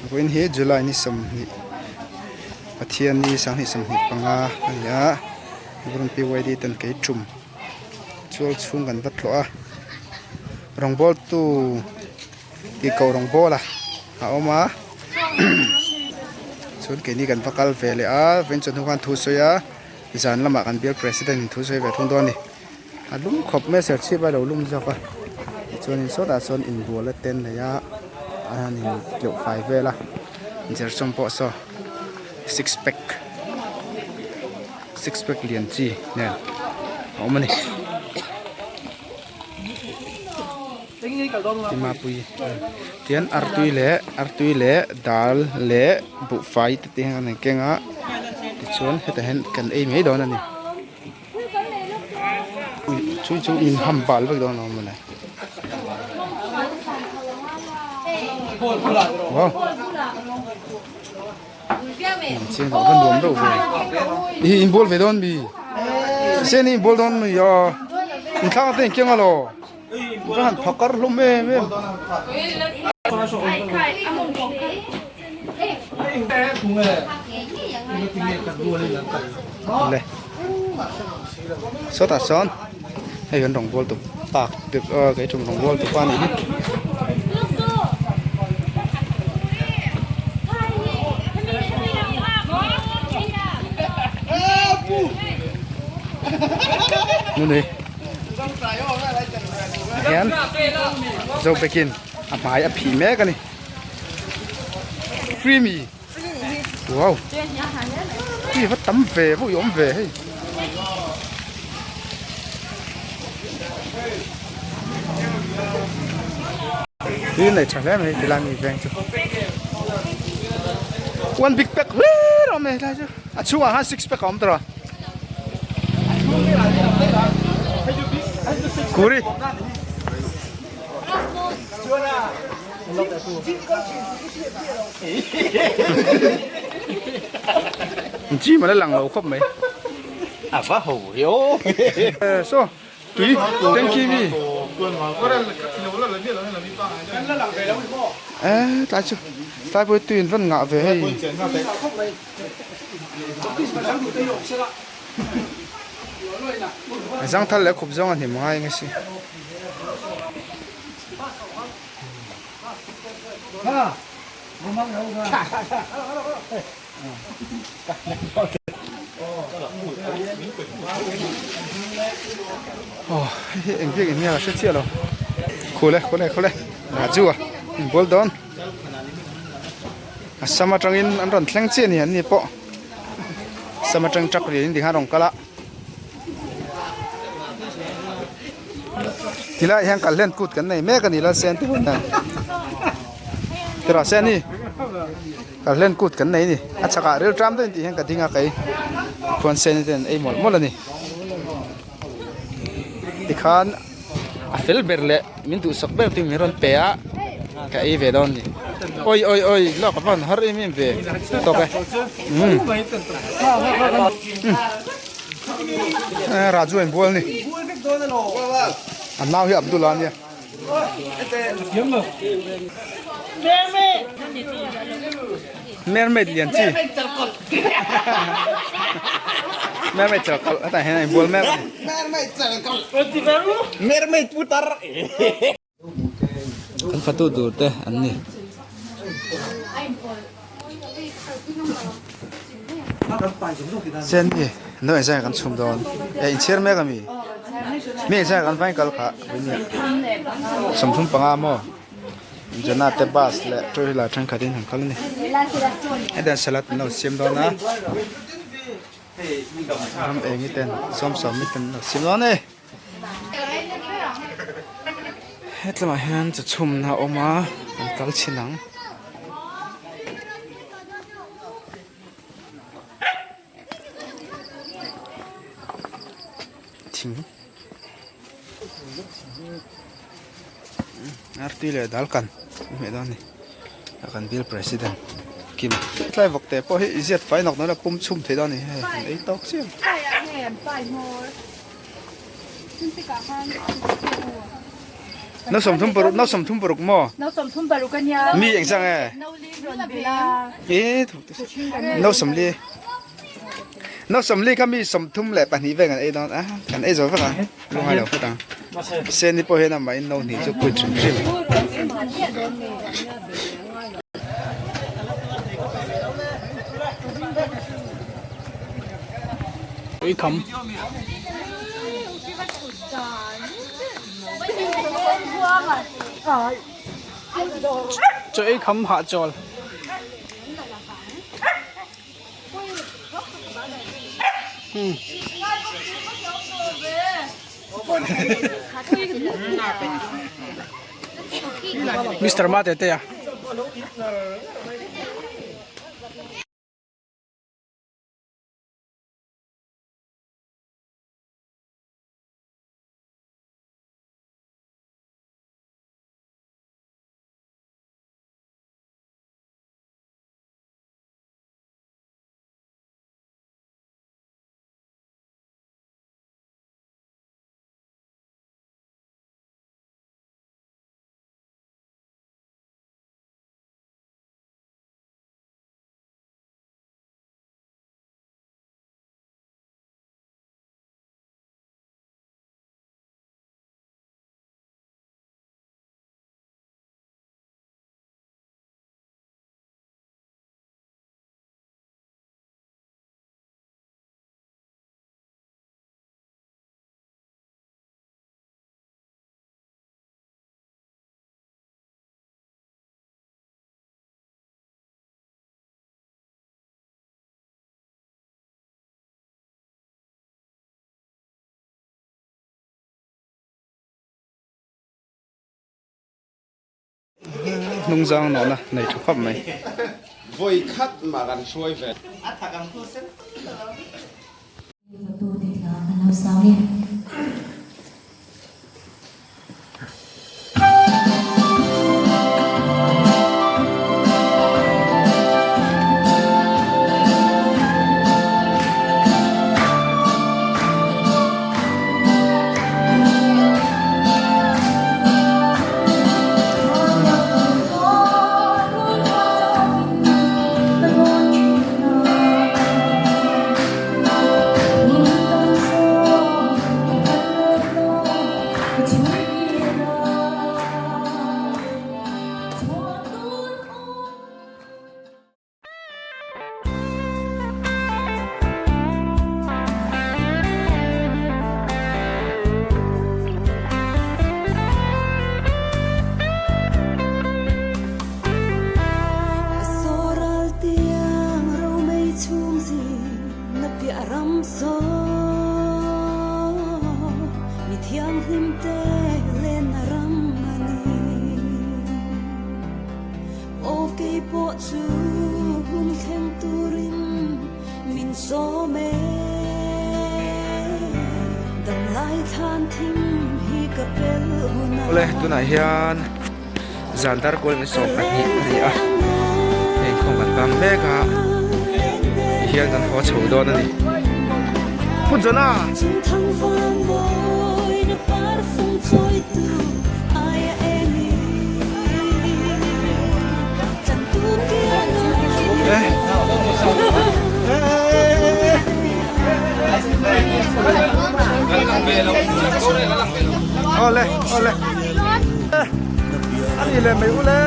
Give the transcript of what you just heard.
Vawiin hi July ni 20 Pathianni 2025 a ni a Vawiin PYD ten kei tum chual chhung kan va tlawh a rawngbawl tu tih koh rawngbawl a a awm a chuan keini kan va kal ve leh a vawiin chawhnu khan thu sawi a zan lamah kan bial president in thu sawi ve thung dawn a ni. A lum khawp mai a serchhip a lo lum zawk a tichuanin sawtah sawn inbual a te an nei a a han in tleuh fai vel a jersawm pawh saw six pack six pack lian chi nen a awm a ni Dimapui tian artui leh artui leh dal leh buhfai te te hian an keng a tichuan hetah hian kan ei mai dawn a ni. Chu chu min ham bal vek dawn alawm mawle. Wow. Chiang ka nuam deuh ve. I in bol ve dawn mi. Se ni bol dawn mi ya. In thlang te keng alo. Ka han phakar hlawm em em. Le. Sawtah sawn hei kan rawng bawl tu park te aw kei tum rawng bawl tu pa anih hi. Nunui. Hian Zobekin a hmai a phih mek a ni. Creamy. Wow. Hi va tam ve pawh i awm ve hei. Hi nei tha hle mai tilai mi veng chu. One big pack hlir a awm e helai chu. A chhungah khan six pack a awm tawh a. Kuri. Chi mà nó lằng lẩu khóc mấy. À vá hổ hiếu. So, tui, thank you mi. Ê, tại chứ. Tại bôi tui vẫn ngạ về hay. Zangthal leh khup zawng a hnim ngai ang si. Aw hei hi eng biak in nge a hre chiah lo khule khule khule Raju a inbual dawn. A sam atangin an rawn thleng chiah a ni an ni pawh sam atang truck riain tikhan a rawn kal a tilaiah hian kal hlen kut kan nei mek a ni lalsen te hun nen tiraw se ani kal hlen kut kan nei a ni a chhakah ril tram deuhin tih hian ka ding a kei khuan sen te an ei mawlh mawlh a ni tikhan a fel ber leh min duhsak ber tu min rawn pe a ka ei ve dawn a ni awi awi awi lawk a van har em em ve tawk e umm Raju a inbual a ni a nau hi Abdul-a a nia. Mermaid lian chi Mermaid chalkalh hetah hian a inbual mek a ni. Mermaid putar Kan fatu tur te an ni. Sen hi no engzah nge kan chhum dawn e inchhir mek ami mi engzah nge kan vain kal kha 35 maw Jona te bus leh two wheeler thenkhat in han kal a ni hetiang salad an lo siam dawn a ram eng hi ten sawmsawm hi ten an lo siam dawn a ni hetlamah hian chaw chhumna a awm a an kal chhin ang. Thing artui leh dal kan hmeh dawn a ni a kan bill president kim tlai vawk te pawh hi i ziat fai nawk nawk a pum chhum thei dawn a ni hei an ei tawk chiam. No 36 no 36 maw? No 36 a nia. Mi eng chang e? No li rawn belh a. E no 40 No 40 kha mi 32 vel kan ei dawn a kan ei zo vek a lungai lo phawt ang. Seni pawh hian amah in no hnih chu quit hrim hrim. Tuikham. Chaw ei kham hahchawl. Mister Mate te a. Hnung zang nawhna nei tha khawp mai. Vawi khat mah kan hruai ve. Awle tunah hian zan dar kual in 12 a ni a hei khawng kan bang mek a tihian kan haw chho dawn a ni Pu Johna. Awle awle ani le mai ule